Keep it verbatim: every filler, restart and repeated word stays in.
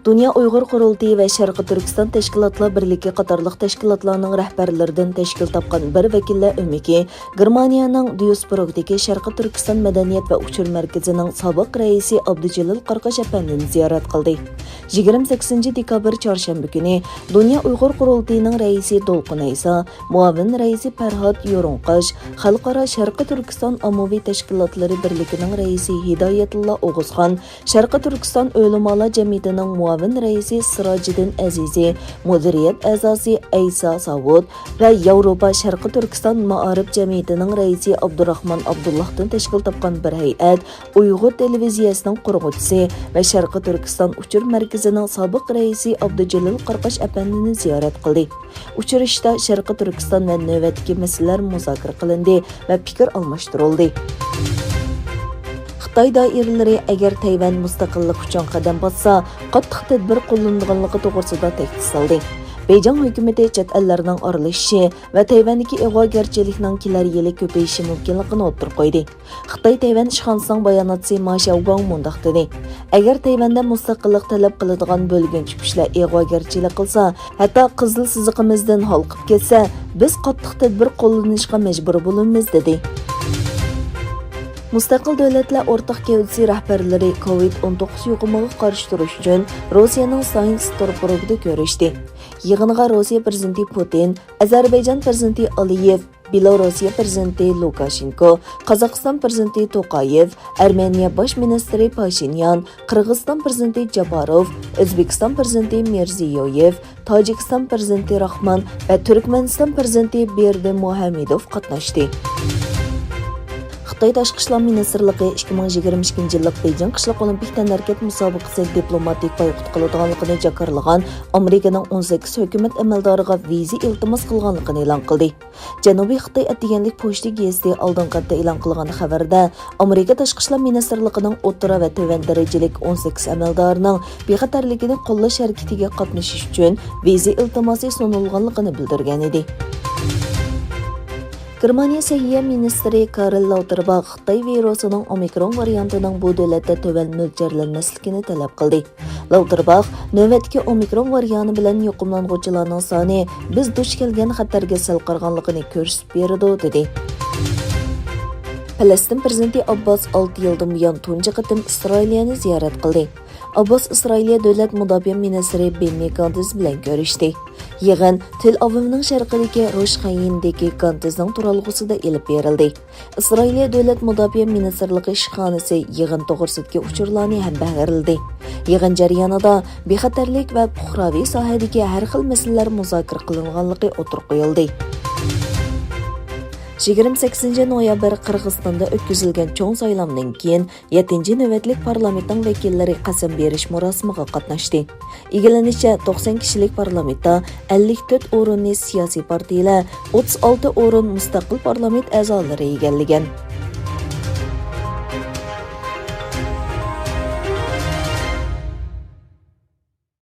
دۇنيا ئۇيغۇر قۇرۇلتىيى ۋە شەرقىي تۈركىستان تەشكىلاتلار بىرلىكى قاتارلىق تەشكىلاتلارنىڭ رەھبەرلىرىدىن تەشكىل تاپقان بىر ۋەكىللەر ئۆمىكى گېرمانىيەنىڭ دۇيسبۇرگدىكى شەرقىي تۈركىستان مەدەنىيەت ۋە ئۇچۇر مەركىزىنىڭ سابىق رەئىسى ئابدۇجېلىل قاراقاش ئەپەندىنى زىيارەت قىلدى. يىگىرمە سەككىزىنچى دېكابىر چارشەنبە كۈنى دۇنيا ئۇيغۇر قۇرۇلتىيىنىڭ رەئىسى دولقۇن ئەيسا، مۇئاۋىن رەئىسى پەرھات يورۇڭقاش، خەلقئارا شەرقىي تۈركىستان ئاممىۋى تەشكىلاتلىرى بىرلىكىنىڭ رەئىسى ھىدايەتۇللا ئوغۇزخان، شەرقىي تۈركىستان ئۆلىمالار جەمئىيىتىنىڭ مۇئاۋىن رەئىسى سىراجىدىن ئەزىزى، مۇدىرىيەت ئەزاسى ئەيسا ساۋۇت ۋە ياۋروپا شەرقىي تۈركىستان مائارىپ جەمئىيىتىنىڭ رەئىسى ئابدۇراخمان ئابدۇللاھتىن تەشكىل تاپقان بىر ھەيئەت ئۇيغۇر تېلېۋىزىيەسىنىڭ قۇرغۇچىسى ۋە شەرقىي تۈركىستان ئۇچۇر مەركىزىنىڭ سابىق رەئىسى ئابدۇجېلىل قاراقاش ئەپەندىنى زىيارەت قىلدى. ئۇچرىشىشتا شەرقىي تۈركىستان ۋە نۆۋەتتىكى مەسىلىلەر مۇزاكىرە قىلىندى ۋە پىكىر ئالماشتۇرۇلدى. خىتاي دائىرىلىرى ئەگەر تەيۋەن مۇستەقىللىق ئۈچۈن قەدەم باسسا، قاتتىق تەدبىر قوللىنىدىغانلىقى توغرىسىدا تەھدىت سالدى. بېيجىڭ ھۆكۈمىتى چەت ئەللەرنىڭ ئارىلىشىشى ۋە تەيۋەندىكى ئىغۋاگەرچىلىكنىڭ كېلەر يىلى كۆپىيىشى مۇمكىنلىقىنى ئوتتۇرىغا قويدى. خىتاي تەيۋەن ئىشخانىسىنىڭ باياناتچىسى ما شياۋگۇاڭ مۇنداق دېدى: «ئەگەر تەيۋەندە مۇستەقىللىق تەلەپ قىلىدىغان بۆلگۈنچى كۈچلەر ئىغۋاگەرچىلىك قىلسا، ھەتتا قىزىل سىزىقىمىزدىن ھالقىپ كەتسە، بىز قاتتىق تەدبىر قوللىنىشقا مەجبۇر بولىمىز» دېدى. مۇستەقىل دۆلەتلەر ئورتاق گەۋدىسى رەھبەرلىرى كوۋىد ئون توققۇز يۇقۇمىغا قارشى تۇرۇش ئۈچۈن روسىيەنىڭ ساينت پېتېربۇرگدا كۆرۈشتى. يىغىنغا روسىيە پىرېزىدېنتى پۇتىن، ئەزەربەيجان پىرېزىدېنتى ئالىيېۋ، بېلاروسىيە پىرېزىدېنتى لۇكاشېنكو، قازاقىستان پىرېزىدېنتى توقايېۋ، ئەرمېنىيە باش مىنىستىرى پاشىنيان، قىرغىزىستان پىرېزىدېنتى جاپاروف، ئۆزبېكىستان پىرېزىدېنتى مىرزىيويېف، تاجىكىستان پىرېزىدېنتى راخمان ۋە تۈركمەنىستان پىرېزىدېنتى بېردىمۇھەممىدوف قاتناشتى. خىتاي تاشقى ئىشلار مىنىستىرلىقى ئىككى مىڭ يىگىرمە ئىككىنچى يىللىق بېيجىڭ قىشلىق ئولىمپىك تەنھەرىكەت مۇسابىقىسى دىپلوماتىك بايقۇت قىلىدىغانلىقىنى جاكارلىغان ئامېرىكىنىڭ ئون سەككىز ھۆكۈمەت ئەمەلدارىغا ۋىزا ئىلتىماس قىلغانلىقىنى ئېلان قىلدى. جەنۇبىي خىتاي ئەتىگەنلىك پوچتا گېزىتى ئالدىنقى ھەپتە ئېلان قىلغان خەۋىرىدە، ئامېرىكا تاشقى ئىشلار مىنىستىرلىقىنىڭ ئوتتۇرا ۋە تۆۋەن دەرىجىلىك ئون سەككىز ئەمەلدارىنىڭ بىخەتەرلىكىنى قوللاش ھەرىكىتىگە قاتنىشىش ئۈچۈن ۋىزا ئىلتىماسى سۇنۇلغانلىقىنى بىلدۈرگەن ئىدى. گېرمانىيە سەھىيە مىنىستىرى كارل لاۋتېرباخ خىتاي ۋىرۇسىنىڭ ئومىكرون ۋارىيانتىنىڭ بۇ دۆلەتتە تۆۋەن مۆلچەرلەنمەسلىكىنى تەلەپ قىلدى. لاۋتېرباخ نۆۋەتتىكى ئومىكرون ۋارىيانى بىلەن يۇقۇملانغۇچىلارنىڭ سانى بىز دۇچ كەلگەن خەتەرگە سەل قارىغانلىقىنى كۆرسىتىپ بېرىدۇ، دېدى. پەلەستىن پىرېزىدېنتى ئابباس ئالتە يىلدىن بۇيان تۇنجى قېتىم ئىسرائىلىيەنى زىيارەت قىلدى. ئابباس ئىسرائىلىيە دۆلەت مۇداپىئە مىنىستىرى بېننى گاندز بىلەن كۆرۈشتى. يىغىن تېل ئاۋىۋنىڭ شەرقىدىكى روش خەييىندىكى گاندزنىڭ تۇرالغۇسىدا ئېلىپ بېرىلدى. ئىسرائىلىيە دۆلەت مۇداپىئە مىنىستىرلىقى ئىشخانىسى يىغىن توغرىسىدىكى ئۇچۇرلارنى ھەمبەھىرلىدى. يىغىن جەريانىدا بىخەتەرلىك ۋە پۇقراۋى ساھەدىكى ھەر خىل مەسىلىلەر مۇزاكىرە قىلىنغانلىقى ئوتتۇرىغا قويۇلدى. يىگىرمە سەككىزىنچى نويابىر قىرغىزىستاندا ئۆتكۈزۈلگەن چوڭ سايلامدىن كېيىن، يەتتىنچى نۆۋەتلىك پارلامېنتنىڭ ۋەكىللىرى قەسەم بېرىش مۇراسىمىغا قاتناشتى. ئىگىلىنىشىچە، توقسان كىشىلىك پارلامېنتتا ئەللىك تۆت ئورۇننى سىياسىي پارتىيىلەر، ئوتتۇز ئالتە ئورۇن مۇستەقىل پارلامېنت ئەزالىرى ئىگىلىگەن.